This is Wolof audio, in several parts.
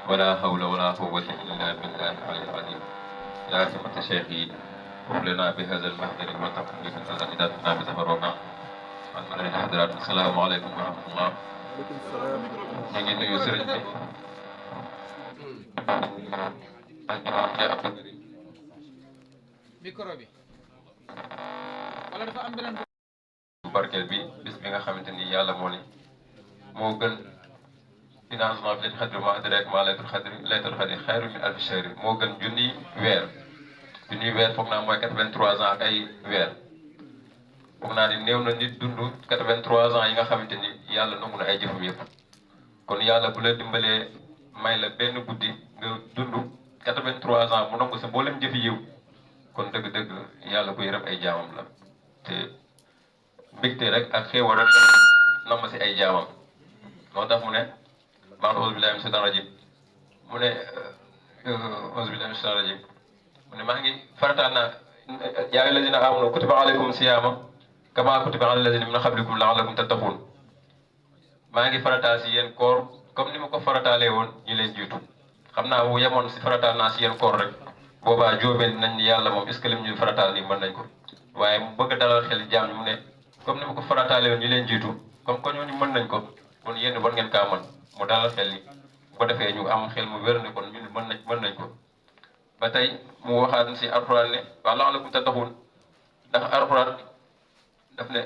ولا حول ولا قوة إلا بالله العلي العظيم. يا همة شيخي قم لنا بهذا المهدر وتقم بنا إذا كنا بزهرنا. الحضرات السلام عليكم ورحمة الله. عليكم السلام ورحمة الله. ñu ngi nuyu sëriñ bi ak imaam ja Abdou Karim micro bi wala dafa am beneen barkeel bi bis bi nga xamante ni yàlla moo ni moo gën financement bi leen xadri ma adraka ma laylatul xadri xayru min alfi shahri moo gën junniy weer foog naa mooy 83 ans ak ay weer foog naa ni néew na nit dund 83 ans yi nga xamante ni yàlla nangu na ay jëfam yëpp kon yàlla bu la dimbalee may la benn guddi nga dund 83 ans mu nangu sa mboolem jëfi yiw kon dëgg-dëgg yàlla ku yërëm ay jaamam la te mbégte rek ak xéewal rek namm si ay jaamam moo tax mu ne maa auzu billahi min shaytaan rajim mu ne auzu billahi min shaytaan rajim mu ne maa ngi farataal naa yaa ayyuhal lazina aamanu kutiba alaykum siyaama kama kutiba alal lazina min qablikum la'allakum tattaquun maa ngi farataal si yéen koor comme ni ma ko farataalee woon ñi leen jiitu xam naa bu yemoon si farataal naa si yéen koor rek boobaa jóobeen nañ ni yàlla moom est ce que lim ñu farataal nii mën nañ ko waaye mu bëgg a dalal xel jaam ñi mu ne comme ni ma ko farataalee woon ñi leen jiitu comme que ñooñu mën nañ ko kon yéen war ngeen kaa mën mu dalal xel ni bu ko defee ñu am xel mu wér ne kon ñun mën nañ ko ba tey mu waxaat si alxuraan ne wa la'allakum tattaquun ndax alxuraan daf ne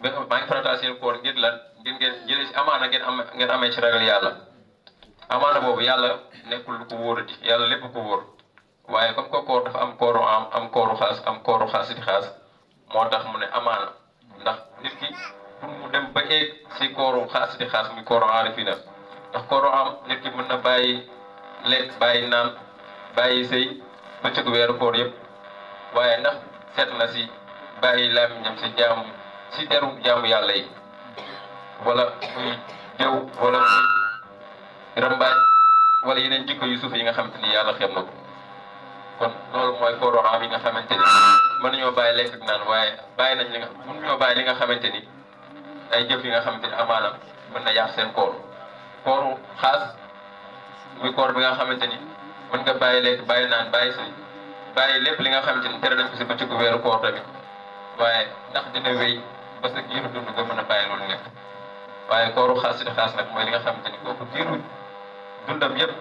maa ngi farataal seen koor ngir lan ngeen jëlee si amaana ngeen amee ci ragal yàlla amaana boobu yàlla nekkul lu ko wóorati yàlla lépp ko wóor waaye comme que koor dafa am kooru am kooru xaas am kooru xaasiti xaas moo tax mu ne amaana ndax nit ki pour mu dem ba eeg si kooru xaasiti xaas muy kooru aarifina ndax kooru am nit ki mën na bàyyi lekk bàyyi naan bàyyi sëy bëccëgu weeru koor yëpp waaye ndax seet na si bàyyi làmmiñam si si deru jaamu yàlla yi wala muy jëw wala muy rambaaj wala yeneen jikko yu suuf yi nga xamante ni yàlla xem na ko kon loolu mooy kooru am yi nga xamante ni mën nañoo bàyyi lekk ak naan waaye bàyyi nañ mën nañoo bàyyi li nga xamante ni ay jëf yi nga xamante ni amaana mën na yàq seen koor kooru xaas muy koor bi nga xamante ni mën nga bàyyi lekk bàyyi naan bàyyi lépp li nga xamante ni tere nañ ko si bëccëgu weeru koor tamit waaye ndax dina wéy parce que giiru dund nga mën a bàyyi loolu nekk waaye kooru xaas si xaas nag mooy li nga xamante ni kooku giiru dundam yëpp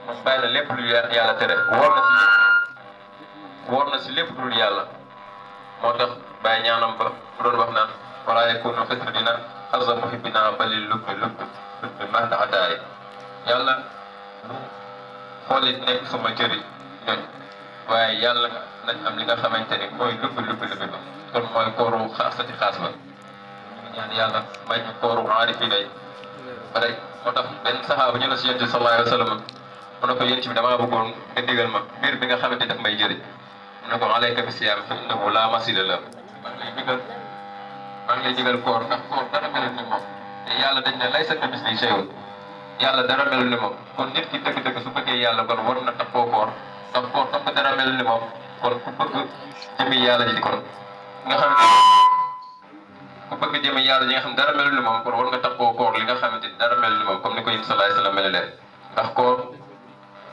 moom bàyyi na lépp lu yàlla tere woor na si lépp dul yàlla moo tax bàyyi ñaanam ba mu doon wax naan wala yakunu fitr dina xarsa muhibbina balil lubbi mahda ataay yàlla lu xooli nekk sama cëri ñoñ waaye yàlla nañ am li nga xamante ni mooy lubbi ba kon mooy kooru xaasati xaas la ñu ngi ñaan yàlla may ñu kooru aarifi day pare moo tax benn saxaaba ñu la si yonent bi sallallahu alayhi wa sallam mu ne ko yonent bi damaa bëggoon nga digal ma mbir bi nga xamante daf may jëriñ mu ne ko alayka bi siyaam fa innahu laa masila la maa ngi lay digal koor ndax koor dara melul ni moom te yàlla dañ ne laysa kamislihi shay'un yàlla dara melul ni moom kon nit ki dëgg-dëgg su bëggee yàlla kon war na taxoo koor ndax koor comme que dara melul ni moom kon ku bëgg jëmi yàlla ji kon nga xamante ku bëgg jëmi yàlla ji nga xam dara melul ni moom kon war nga taxoo koor li nga xamante ni dara melul ni moom comme ni ko yéen sallallahu alayhi wa sallam mel leen ndax koor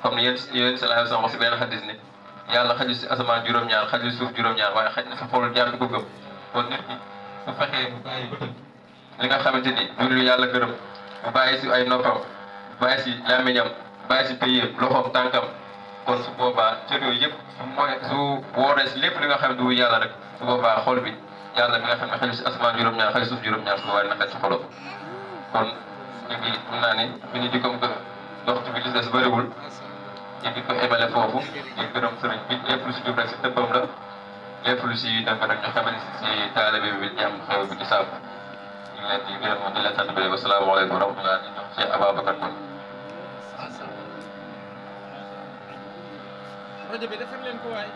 comme ni yéen sallallahu alayhi wa sallam wax si benn xadis ni yàlla xajul si asamaan juróom-ñaar xajul suuf juróom-ñaar waaye xaj na sa xol jaam bi ko gëm kon nit ki bu fexee bu bàyyi bëtam li nga xamante ni du lu yàlla gërëm bu bàyyi si ay noppam bu bàyyi si làmmiñam bu bàyyi si pëyeem loxoom tànkam kon su boobaa cër yooyu yëpp su wooree si lépp li nga xam ne du yàlla rek su boobaa xol bi yàlla mi nga xam ne xajul si asamaan juróom-ñaar xajul suuf juróom-ñaar su boobaa dina xaj si xolam kon ñu ngi mën naa ne bi ñu di comme que waxtu bi li des bëriwul ñu ngi ko emale foofu ñu gërëm sëriñ bi lépp lu si jub rek si dëppam la lépp lu si dëng rek ñu xamal si taalibe bi jàmm xew bi di sàmm ñu ngi leen di gërëm di leen sant bi wasalaamaaleykum wa rahmatulah di jox Cheikh Ababacar kon rajo bi defar leen ko waay